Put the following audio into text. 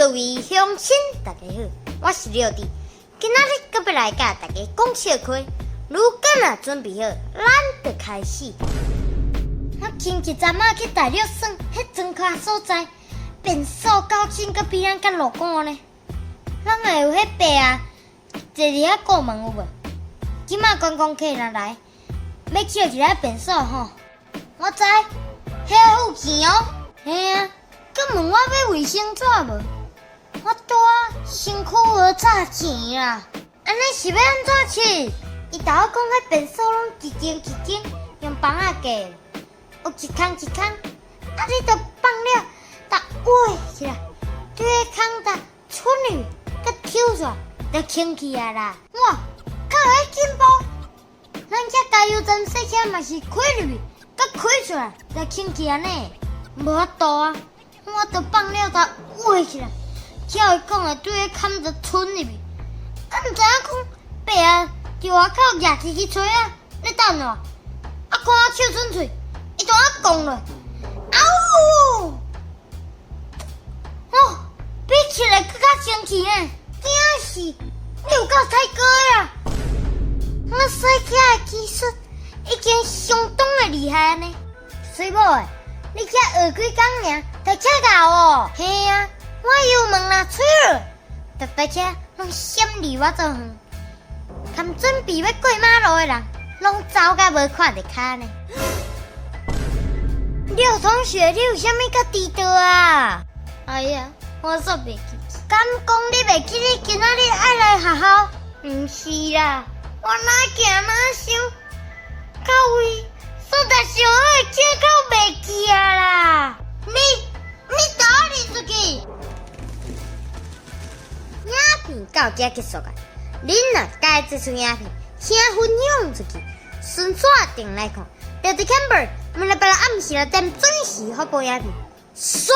各位鄉親，大家好，我是廖弟，今仔日閣欲來佮大家講笑話。如果若準備好，咱就開始。我前一陣仔去大陸耍，彼莊跤所在，變數夠深，閣比咱較樂觀呢。攏會有彼伯仔，坐佇遐顧問有無？這馬觀光客若來，欲抾一下便所吼，我知，遐付錢哦。嘿啊，閣問我欲衛生紙無？我拄仔身軀無紮錢啦，按呢是欲按怎拭？伊頭仔講彼便所攏一間一間用枋仔隔，有一空一空，啊你著放了，共挖起來，對彼空共伸入去，閣抽出來，就清氣啊啦。哇，較會進步！咱遮加油站洗車嘛是開入去，閣開出來，就清氣啊呢。無法度啊，我著放了共挖起來，照伊講的對彼空就伸入去，啊毋知影講伯仔佇外口蜈入去揣啊，咧等我，啊看我手伸喙，伊就按講落，嗷嗚！哦，比起來閣較生氣呢，驚死！你有夠太高啊！我洗車的技術已經相當的厲害呢。水某的，你才學幾工爾，就遮𠢕哦？嘿啊，我油門若吹落，逐台車攏閃離我足遠，含準備欲過馬路的人，攏走甲無看著跤呢。廖同學，你有啥物閣遲到啊？哎呀，我煞袂記。敢講你袂記你今仔日愛來學校？毋是啦，我哪行哪想，到位煞台上好的借口袂記啊啦！你倒離出去！影片到這結束啊！恁若佮意這齣影片，請分享出去，順紲轉來看。廖弟 Camber，每禮拜六暗時6點準時發布影片。煞。